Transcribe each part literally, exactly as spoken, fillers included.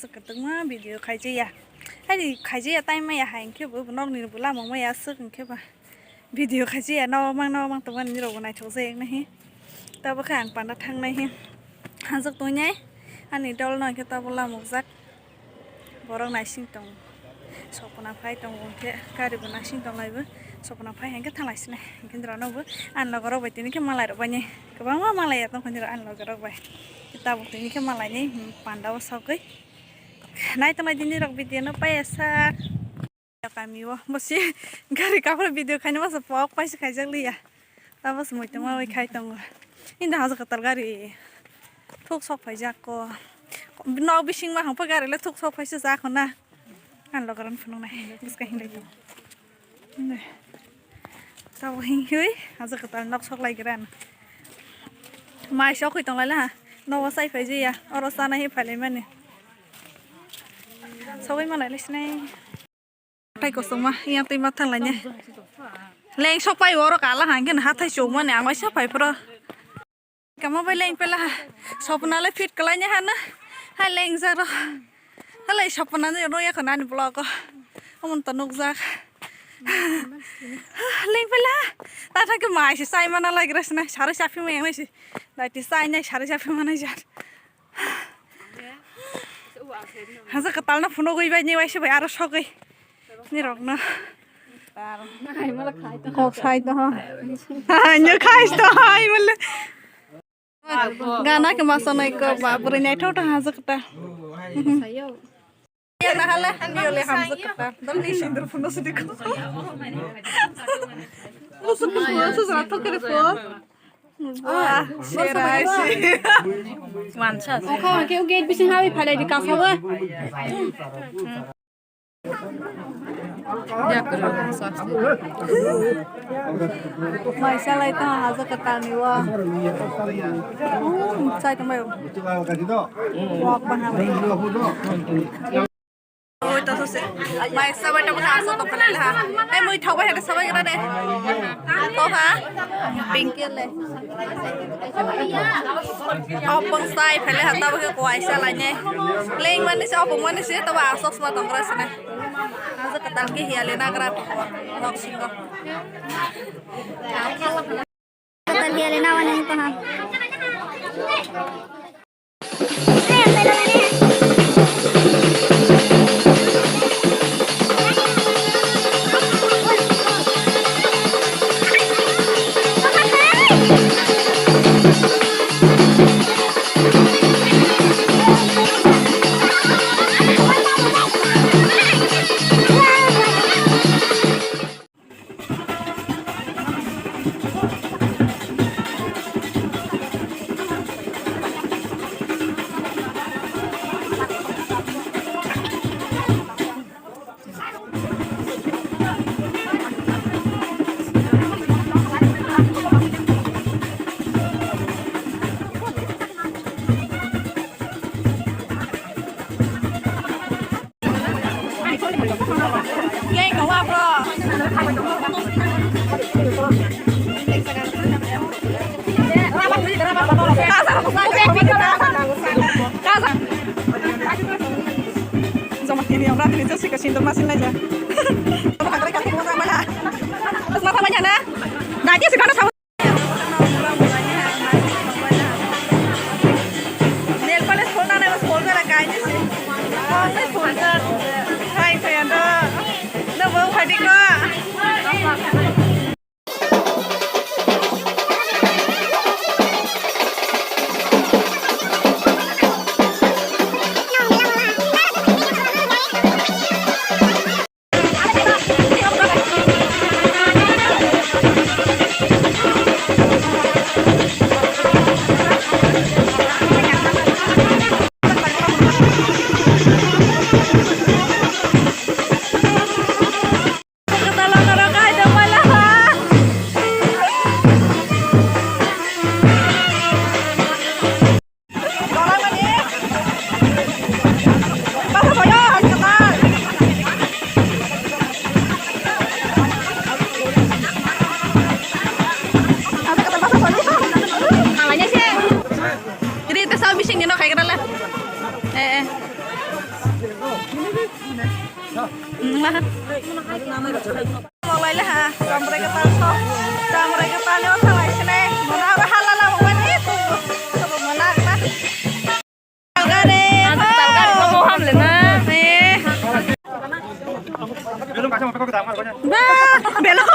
Kwtwkma video khaijaya. Hari khaijaya time maya hai hwnkhe bo nok ni bo lama maya aswk hwnkhe ba. Video khaijaya nok mang nok mang tongmani rok bo naithok jaya wngnahi. Tabukhe ang panda thangnai hi. Hanjak tongnai ani dol no hwnkhe tabuk lamukjak. Borok naising tong. Sopona phai tongo hwnkhe gari bo naising tong laibo. Sopona phai hwnkhe thanglai sinai. Hwnkhe rano bo ani logo rok bai tini khe malai rok bai ni. Kwbangma malai ya tong ani logo rok bai. Tabuk tini khe malai ni panda o sogwi. Nai tongnai dini rok video no paiya sa. Kami o bosi gari kapra video khaina masa pok paisa khaijak liya. Tabas moi tongma bai khai tongo. Inda haja katal gari thuk sok phaijak ko. Nok bising ma hangpa gari le thuk sok phaisa jak na. An logaran phunuk nai. Buska hinlai tong. Tabo hing hui haja katal nok sok lai gran. Mai sok hui tong lai la. Nogo sai phai jaya. Oro sana hi phai lai mani. Sogwi ma lai lai sinai. Hathai kosongma, yang twi ma thang lai ne. Leng sok pai oro kala hang khe hathai chuk mani ang waisa phai phro. Kama bai leng pela ha. Sopna le fit kalai ne hana. Ha leng jaro. Halai sopna ne ro ya khana ni vlog o. Amon to nuk jak. Leng pela. Ta thang khe mai se sai mana lai gra sna. Sari sapi mai ang se. Dai ti sai nai sari sapi mana jar. Haja katal no phunugwi bai ni waisa bai aro sogwi. Ni rok no. Kok sai to ha. Ni khai to hai mole. Gana ke masa nai ko ba buri nai thau thang haja katal. Ya na hala ni ole hamja katal. Dal ni sindur phuno sidi ko. Musu ko musu jara thokere pho. Wah, serai si. Mansa. Oka ke gate bising hawi phalai di kasa ba. Mai salai ta haja katal ni wa. Sai ta mai. Wa pa ha. Oi, to sose. Mai sabai to buka aso to phalai ha. Ai, mui thok bai ha sabai gra de. To ha. Pink le. Opong sai phalai ha, ta buka kwai salai ne. Leng mani se, opong mani se, to ba aso sma tong gra sene. Aso katal ke hiale na gra to. Nok singo. Katal hiale na wani to ha. Joma kini orang ini jasi ke sindor masin aja. Orang kali kali mau sama ya. Terus mata banyak na. Nah, dia sekarang sama. Nail polish khol na nai, khol jala kainwi se. Khol nai khol jala. Khai khai ando. No bo phadi ko. Molai le ha, chamrai ke tal so, chamrai ke tal yo salai sene, mana hala la mani tu, mana mana. Talgari, talgari ko moham le na. Eh. Ba, belo.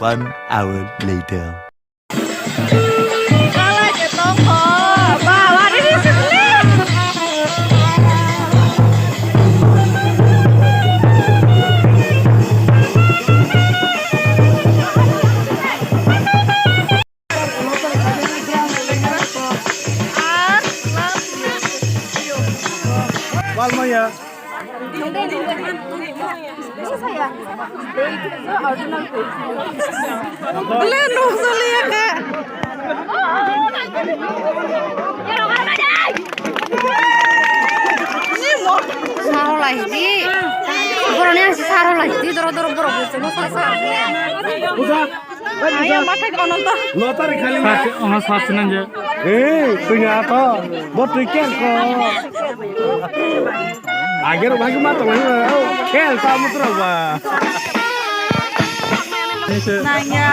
One hour later. Walmaya. Bole nuk joliya ka. Saro lai di. Boroni ang saro lai di. Doro doro borok buchungo sa sa. Ayo, mathai kono to. Lotari khali na. Sasi, ono sasi nang je. Eh, tunya to. Bo tui ker ko. Ager bagi ma to. Khel ta mutra ba. Nang ya.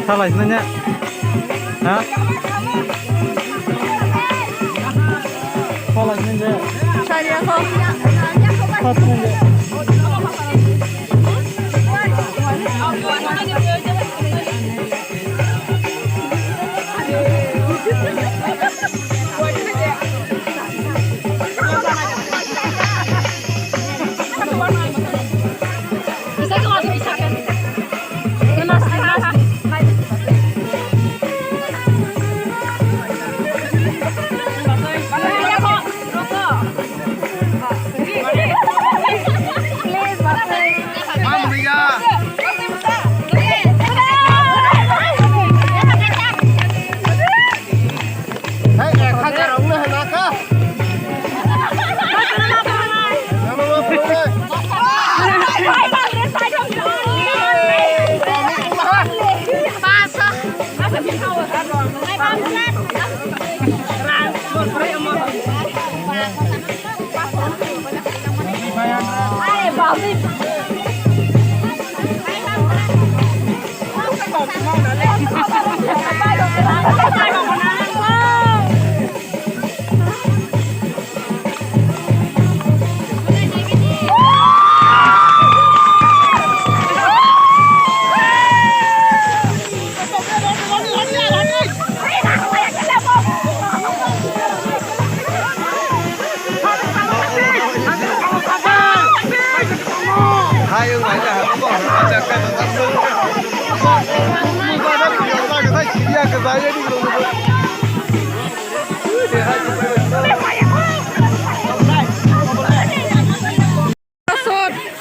Salai nanya. Ha? Salai nanya. Sariya ko. Sat nanya.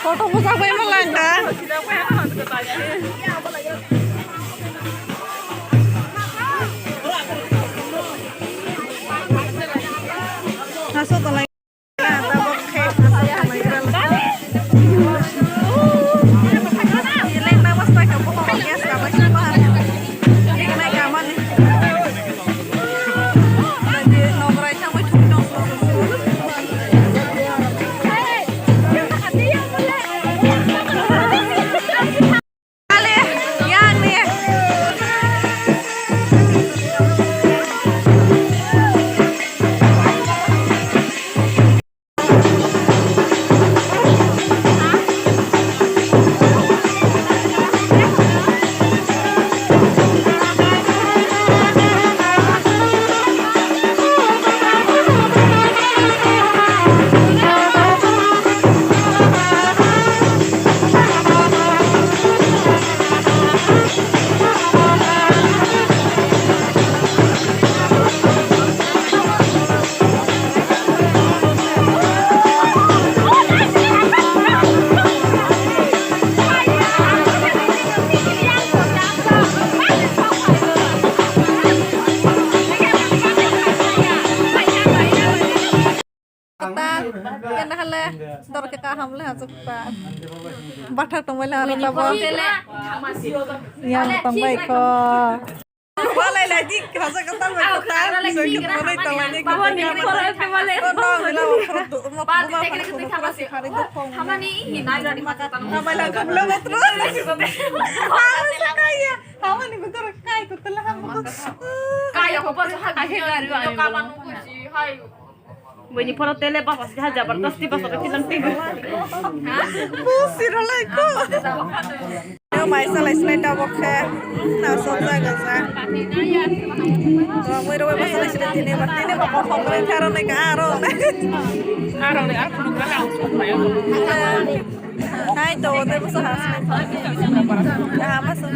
Photo busa bai malangka. Haso tolai. Amle hajak pa. Batha tongbai la aro tabo. Yang tongbai ko. Walai lai dik hajak ka tongbai ko. Tongbai tongbai ni. Babo ni ko tongbai le. Hamani hi nai rani mata tang. Tongbai la gamla matro. Hamani ko toro kai ko tala hamani. Kai ko pa ha. Ahe gari ayo. Kapan ko si hai. Buini phoro tele basa si ha jabardasti basa ko tilang tigo. Busi ralai ko. Yo mai salai salai tabok khe. Na sok jaga ja. To mui roi basa lai salai tini ba tini ba ko sok lai karo nai ka aro. Aro nai aro. Hai to, de basa has. Ah, masa.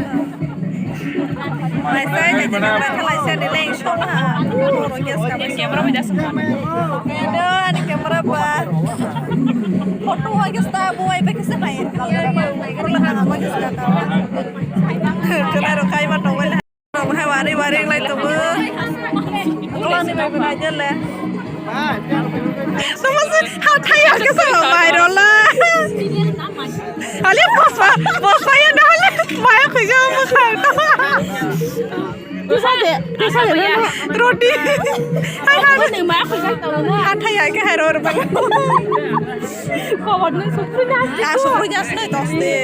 Mai sai de jina ba khalai sai de leng shona. Oro gas ka. Camera ba jasa. Ado ani camera ba. Photo wa gas ta bo ai ba kisa mai. Oro la ha ma gas ta. Kana ro kai ba to wala. Hai wari wari lai to bo. Ola ni ba na jele. Sama se ha thai ya kisa mai ro la. Ale boswa, boswa ya na ale maya khuja mo kha. Kisa de, kisa de na. Roti. Hai ha ni maya khuja to na. Ha thai ya ke hai ro ro ba. Khobor ni sukri na. Ah, sukri jas na to ste.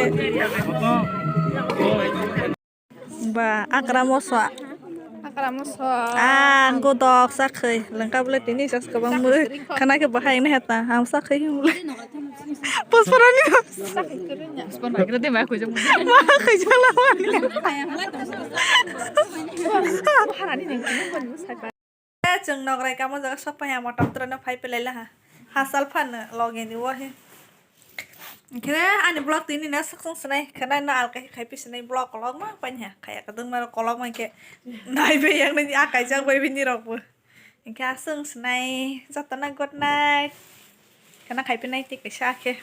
Ba, akra moso. Akra moso. Ah, godok sakhai. Lengkap le tini sas kabang mui. Khana ke bahai ne heta. Ham sakhai him le. Posporani. Posporani kira de ma khujam. Ma khujam la wani. Harani ne. Chwng nograi kamo jaga sok phai ha, motom tura no phai pelai laha. Hasal phano loge ni wahi. Khe ani vlog tini na sak sung sinai, khana no alka khai pi sinai vlog kolok ma pai ha. Khaya kadung maro kolok ma khe nai be yang ni akai jak bai bini rok bo. Khe asung sinai jatana good night. Khana khai pi nai tik sa khe.